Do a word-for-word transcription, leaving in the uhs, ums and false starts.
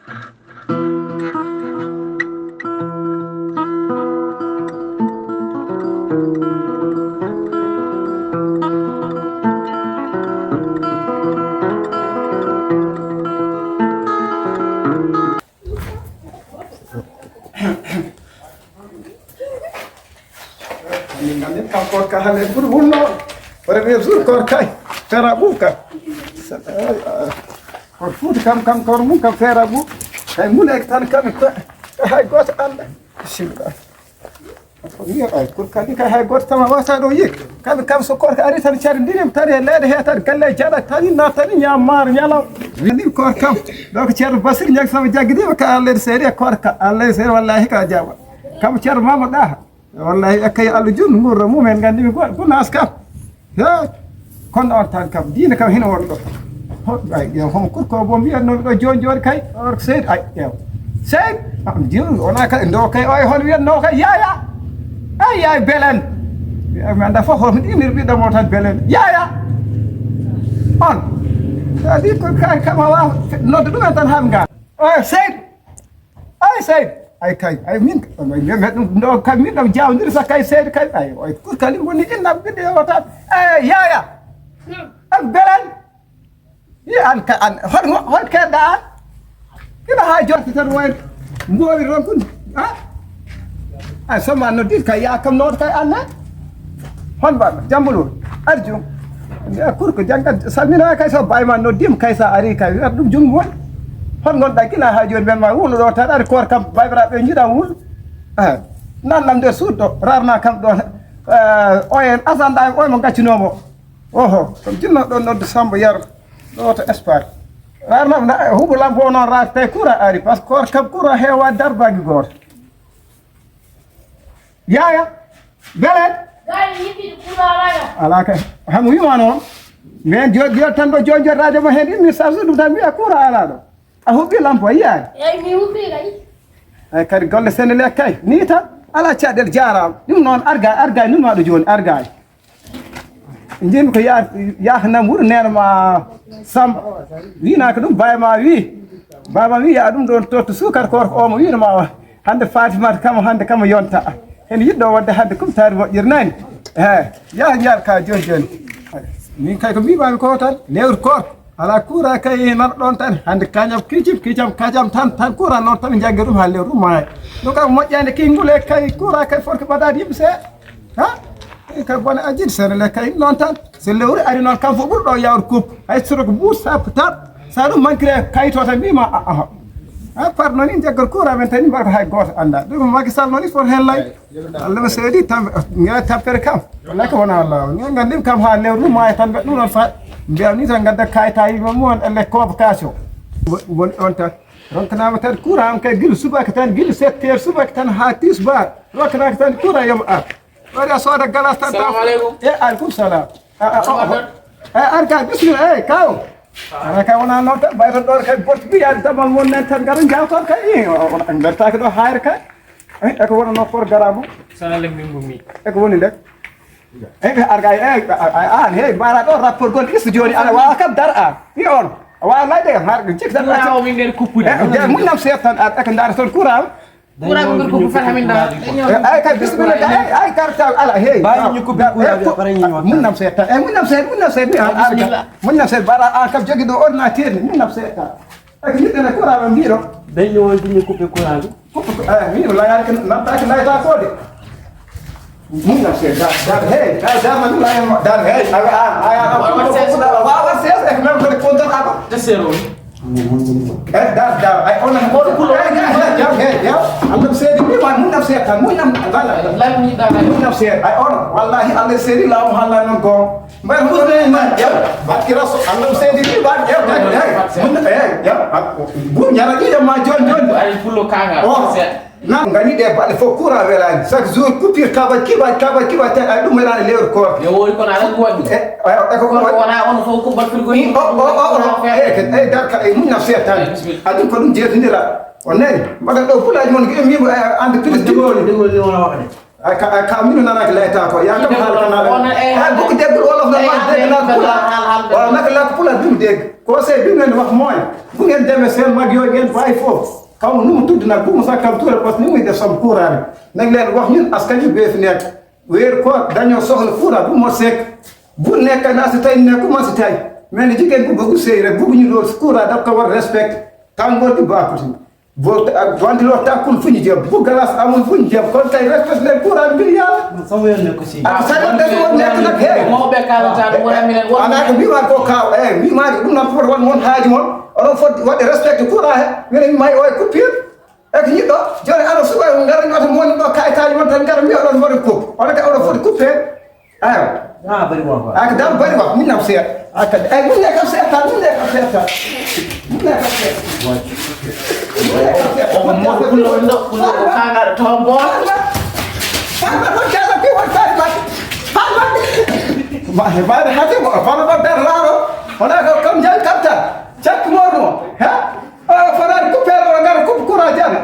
Min nganndi kam koor ka hannde ɓuri wulno. Premier jour koor kay. Feera ɓuuɓ kam. Koor fuuti kam, kam koor mum kam feera ɓuuɓ. Kay mun ek tan kam ko hay gooto annda. Bismillah. Ko wiya ay, koor kadi kay hay gooto tama wasa ɗo yik. Kam, kam so koor ka ari tan cari ndiyam tari e leeɗe he tan galle jaɗa tani na tani ñaam maar ñalaw. Wini koor kam. Donc Ceerno Basir Ñaŋ sama jaggidiima ka Allah seeri e koor ka. Allah seeri wallahi ka jaɓa. Kam Ceerno Mama Ɗaha. Wallahi, e kay Allah jun ngurra mumen nganndi mi go-, gunaas kam. He, kono on tan kam, diine kam hino won ɗo. Ho-, ay, yo, homo kurko bo mbiyan noon ɗo jooni jooni kay, or ko seydi, ay, ƴeew. Seydi, am jiru, wona kay, ndo kay, oy, hon wiyan no kay, yaya. Ay, yay, belen. Mi annda fof, homo ɗimir ɓiɗɗo mo tan, belen. Yaya. On. Kadi ko kay, kam a waawa nodde ɗum en tan haa mi ngaa. Oy, seydi. Ay, sey, ay, kay, ay, min, min, min, ɗum ɗo kam, min ɗam jawdiri sa kay, seydi kay, ay, ay, pour kadi woni innam ɓiɗɗo yewata, ay, yaya, an belal, yi an ka, an, hol, hol keɗɗa an, ina ha jotta tan wayi, mbowi ron kun, ha? Ay, soma noddi kay, ya kam noto kay, an ne? Hon mbaɗɗo? Jam ɓolo? Arju. Nde kurko janngat salminaaka kay, so baay ma noddiima kay, so a arii kay, wiyata ɗum junngo woni. Hol ngonɗaa gila haa jooni? Mbiyat ma wulno ɗo tan, ari koor kam, baybiraaɓe ɓe njiɗa wul. Eh, nan nam nder suudu ɗo, rarna kam ɗo, eh, o en asanda, o mo ngaccinoo mo. Oho, ɗum jinno ɗon noddu Samba Yero, ɗo to Espagne. Rarna na, huɓu lampo o noon, rar tawi courant ari, parce que koor kam courant heewa darbaaki gooto. Yaya, belet. Gari yiɗi kura wala. Ala kay. Ham wima noon. Men jooɗi jooɗi tan ɗo jooɗi jooɗi radio mo heen immi sarsu ɗum tan wiya courant ala ɗo. A huɓɓi lampo yiyaani. Eyi mi huɓɓi kay. Ay kadi golle sene le kay. Ni tan ala caɗel jaaraama. Ɗum noon arga arga nun ma ɗo jooni arga. Njin ko ya yahnam wuro neno ma Samba. Wina ko ɗum baay ma wi. Baay ma wi ya ɗum ɗon to to sukar koor ko omo wino ma. Hannde Fatimata kam hannde kam yonta. Hen yiɗɗo wadde hannde kum taari moƴƴir nani. He, ya njaal ka joni joni. Min kay ko mbimami ko tan lewru koor. Ala courant kay nan ɗon tan hannde kañam kicim kicam kacam tan tan courant noon tan jagge ɗum ha lewru maaya. Ɗum kam moƴƴande kingule kay courant kay forke ɓadaade yimɓe seeɗa. Ha? Ɗum kay bone a jiɗi sene le kay noon tan. So lewru ari noon kam fof ɓurɗo yawde kuup. Hay soro ko buur sappo tan. Sa ɗum mankire kayito tan mbima a aha. Ha par noon in jaggal courant men tan in mbaɗa ko hay gooto annda. Ɗum Macky Sall noon il faut hen lay. Allah ma seedi tam nge tappere kam. Wala ko wona Allah. Nge ngandim kam ha lewru maaya tan ɓe ɗum noon fa. Mbiyam ni tan ngadda kayita yimɓe mum on elle convocation. Woni on tan. Ronkanama tan courant am kay gila subaka tan gila sept heures subaka tan ha tisbar. Ronkanaka tan courant yom ar. Waɗi a sooda galas tan taw. Salamu aleykum. E aleykum salam. A a o o. E an kay bisimilla e kaw. Ana kay wona noon tan ɓay tan ɗon kay borti mbiyaani damal mon nen tan ngara jawtan kay i on bertaki ɗo hayre kay. E ko wona noon programme o? Salamu aleykum min mbumi. E ko woni nde? E ar kay e an hey mbaɗa ɗo rapport gon isto jooni aɗa wawa kam dar an i on a wawa layde kam har jiktan. Ɗum min nder kuppude. E munnam seeɗa tan ar e ko ndaara toon courant. Ɓurago ngol ko ko fata min ɗa. Ay kay bisimilla kay ay karta ala hey. Bayi ñu ko bi kura bi pare ñu. Mun nam seeɗa tan e mun nam seeɗa mun nam seeɗa mi an ala. Mun nam seeɗa bara an kam jogi ɗo ordinateur ni mun nam seeɗa tan. Ak nit na kura ba mbiro. Dañ ñu won ñu coupé courant bi. Ko ko ay mi la yar kan na ta na ta ko de. Mun nam seeɗa dar dar hey dar dar man la yar dar hey ay ay ay. Wa wa ses ek nam ko kontra aba. Desero. E dar dar ay onon hoto kulo. Yaw yaw yaw. Andam seedi mi man mun nam seetan mun nam bala. Lam ni dara. Mun nam seet ay onon wallahi Allah seedi law halla non ko. Mbar mun ne man yaw. Bat ki rasul andam seedi mi bat yaw yaw yaw. Mun eh yaw. Bu ñara di ma jon jon. Ay pulo kanga. Oh. Nan ngani ɗe baɗɗe fof courant welani chaque jour coupure kabaji kibaji kabaji kibaji tan ay ɗum welani lewru koor. Yo wori kono aɗa ko waɗi. E e ko wona on fof ko battude ko o o o o e e darka e muññam seeɗa tan. Aɗum ko ɗum jeetodira o nani mbaɗa ɗo pulaji mon ko emi entreprise dimoni dimoni wona waɗde. Ay ka, ay ka mino nana ki layta ko. Ya kam hal kana. Ay buku dégg wolof na ma dégg na pula. Waaw nak la pula dum dégg. Ko sé bi ngeen wax mooy bu ngeen demee seen mag yooyu ngeen bàyyi foofu. Kaw nu mu tudd nag bu mu sakkal tuura parce que ni muy def sam courant bi. Nag leen wax ñun askan yu bee fi nekk. Wéer ko dañoo soxla courant bu mot sek. Bu nekk naa si tey nekku ma si tey. Mais ni jigéen bu bëgg sëy rek bëgg ñu loolu si courant daf ko war respect. Tàngoor bi baaxul si. Boo ak ventilo tàkkul fu ñu jëm bu glace amul fu ñu jëm kon tey respect leen courant bi yàlla. Sama yoon nekku si. Ak sa yoon des woon nekk nag hey. Mawɓe kalata ɗum wona minen won. Ana ko mbiwa ko kaw eh mbima ɗum nan fof won won haaji mon. Oɗon foti waɗde respecte courant he. Minen mi may o e coupure. E ko yiɗɗo joni aɗa suɓa o ngara ñoota moni ɗo kayitaji mon tan ngara mbiya oɗon mbaɗa coupe oɗon ka oɗon foti coupé. Ayo. Ah, bari wa. Ak dam bari wa min nam seet. Ak ay mun ne kam seet tan mun ne kam seet tan. Mun ne kam seet. Ko mo kullo ndo kullo ko kangara to mbo. Fama ko jala bi won fama. Fama. Ma he ba hati mo fama ba dar laro. Ona ko kam jang kapta. Cak mo no. Ha? Ah, fana coupé ro ngar coupe courant jana.